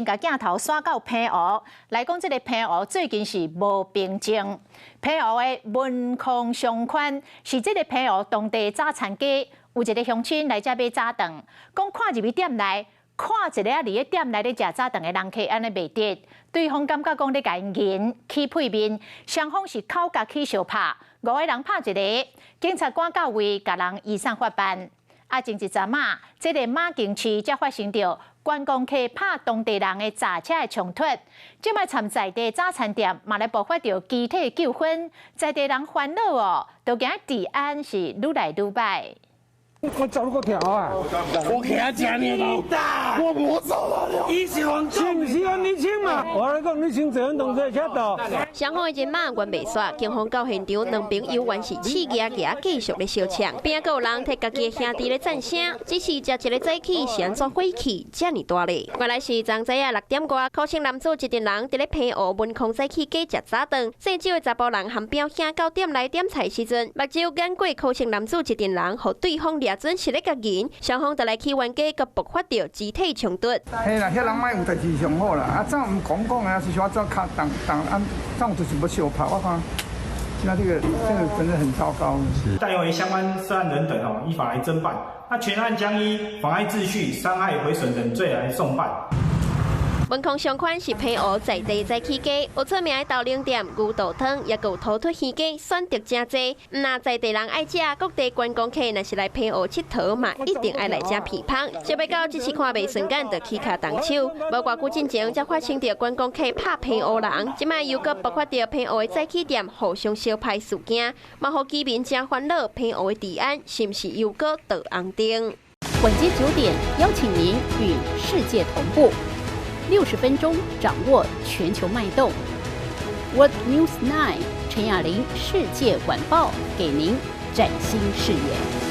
共鏡頭徙到澎湖來講，這个澎湖最近是無平靜。澎湖的文康商圈是這个澎湖當地早餐街，有一个鄉親來遮買早頓，講看入去店內，看一个啊佇咧店內咧食早頓的人客按呢袂得，對方感覺講咧共𪜶言起屁面，雙方是口角起相拍，五个人拍一个，警察趕到位，共人移送法辦。啊，前一陣仔，這个馬公市才發生著觀光客拍當地人的閘車的衝突，這擺參在地早餐店嘛來爆發著肢體糾紛，在地人煩惱哦，都驚治安是愈來愈䆀。我走路跳啊！我給他講你老大，我無走了。伊是是毋是按你穿嘛？我來講，你穿這種動作車道。雙方的人馬懸袂煞，警方到現場，兩邊猶原是刺激起繼續咧相搶，邊仔閣有人替家己的兄弟咧讚聲，只是食一个早起是按怎火氣遮爾大咧？原來是昨早仔6點外，柯姓男子一陣人佇咧澎湖文康早起街食早頓，姓周的查埔人含表兄到店內點菜時陣，目睭眼過柯姓男子一陣人，予對方掠準是咧共𪜶，雙方就來起冤家，閣爆發著肢體衝突。嘿啦，遐人莫有代誌上好啦，啊，走毋講講啊，是說走較當當按走就是欲相拍，我看，那這個真的很糟糕。但由於相關涉案人等哦，依法來偵辦。那全案將依妨礙秩序、傷害、毀損等罪來送辦。文康商圈是澎湖在地早起街，有出名的豆奶店、牛肚湯，也閣有土魠魚雞，選擇誠濟。毋但在地人愛食，各地觀光客若是來澎湖𨑨迌嘛，一定愛來食鼻芳。想欲到這次看袂順眼，就起跤動手。無偌久進前，才發生著觀光客拍澎湖人，這擺又閣爆發著澎湖的早起店互相相拍事件，嘛予居民誠煩惱。澎湖的治安是毋是又閣倒紅燈？晚間9點，邀請您與世界同步。60分鐘掌握全球脈動。World News 9 陳雅玲世界晚報給您嶄新視野。